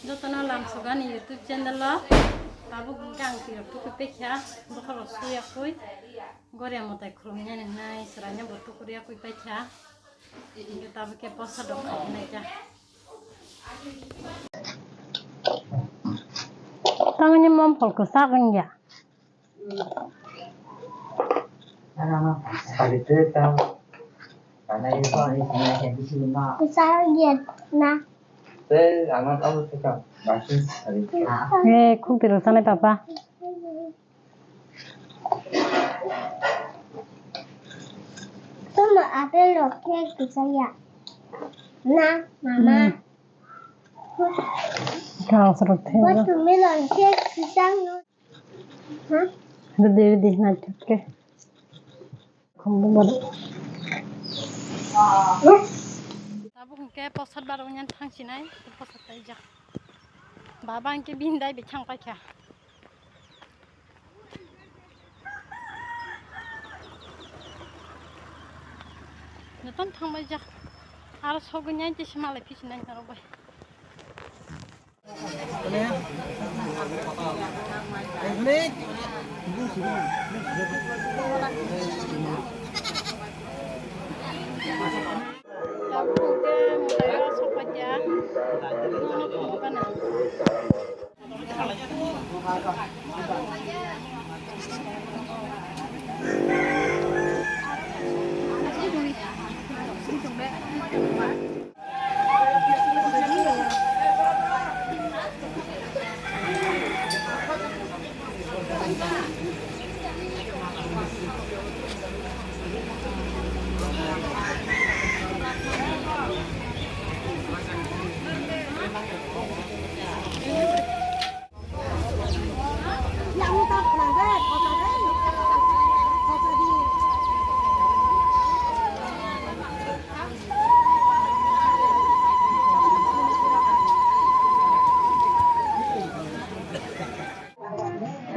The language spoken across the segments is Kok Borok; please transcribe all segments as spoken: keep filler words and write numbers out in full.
Jotono lamsogani YouTube channel o tabuk hwnkhe ang twi rok tuku paikha, bokhorok suyakwi goria mwtai khulumya nwngnai chwraino bo tukurya kwi paikha. Hwnkhe tabuk khe posa dok khainai kha. Tamoni mom phol kwchak wngya. Kwchak wngya na? Eh, khuk twi rwchanai papa. Tamo apple rok khe kwchaya. Na, mama. Hmm. Watermelon khe kwchang no. Ha? Rwdi, rwdi, naithok khe. Khumbu bono. Tabuk hwnkhe posad bar wngya thangsinai, posad taijak. Baba hwnkhe bini dai bai thang paikha. Jotono thangbai jak. Aro sogwi nai tei se malai phisinai norok bai.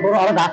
Boro aro da.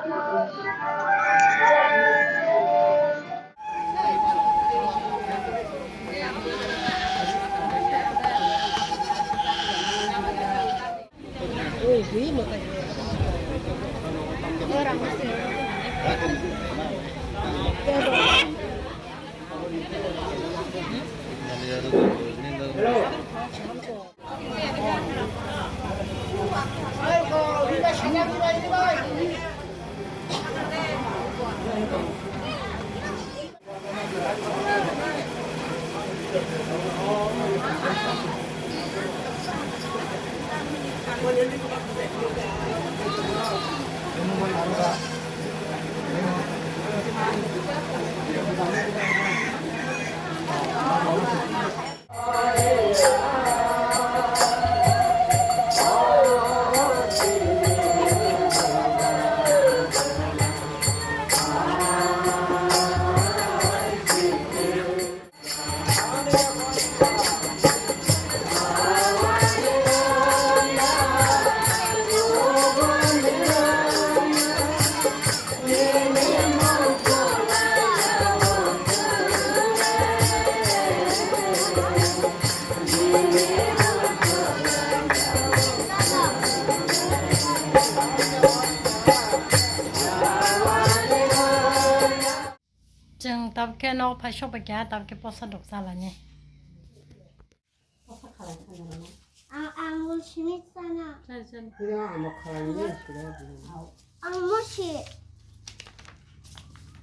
Chwng tabukhe nogo phai sokbaikha, tabukhe posa dok chalani. Ang, ang bo simi sana. Sal, sal. Pura amo khalai ni, pura. Ang bo si.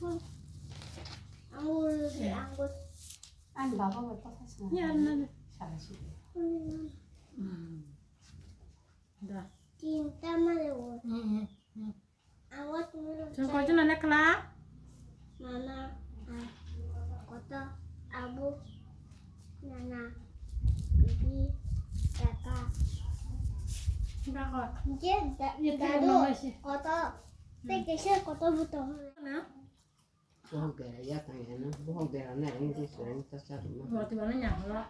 Ang bo, ang bo. Ang baba mo posa sana. Ya, na, na. Sal, sal. Hmm. Da. Tinta male wo. Hmm, hmm, hmm. Chwng koijon lekla? Mama, ah, koto, abu, nana, bibi, kaka. Bako. Je, da-, dadu, koto. Tei kesa koto buto. Na? Bohok bera ya tang ya na, bohok bera na ring di sering tasar ma. Watwi bana nya holo.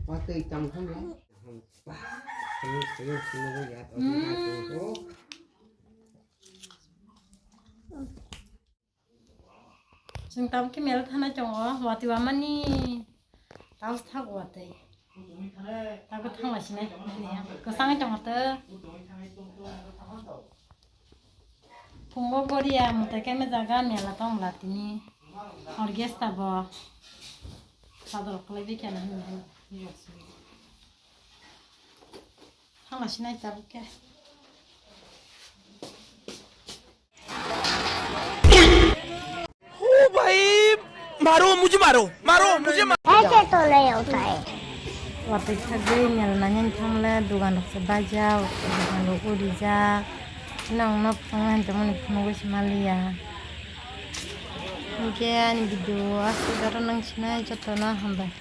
Watwi tang hon ya. Bah, sering sering sini ya. Hmm. Chwng tabukhe mela thana tongo, watwi wamani taus thak watwi. Tabuk thangla sinai. Kwsangwi tongtho. Phungo Korea mwtai kaima jaga mela tongla tini. Orchestra bo. Sadol khlai bikha na hinwi. Thangla sinai tabuk khe. ओ भाई, मारो, मुझे मारो, मारो, मुझे मारो। ऐसे तो नहीं होता है। Watwi thagwi mel nangni thangle dogan rok se baijak, dogan rok urijak. Nang no phungo hinwi tongmani phunugwi se maliya. Hinkhe ani video aswk jora nang sinai jotono hambai.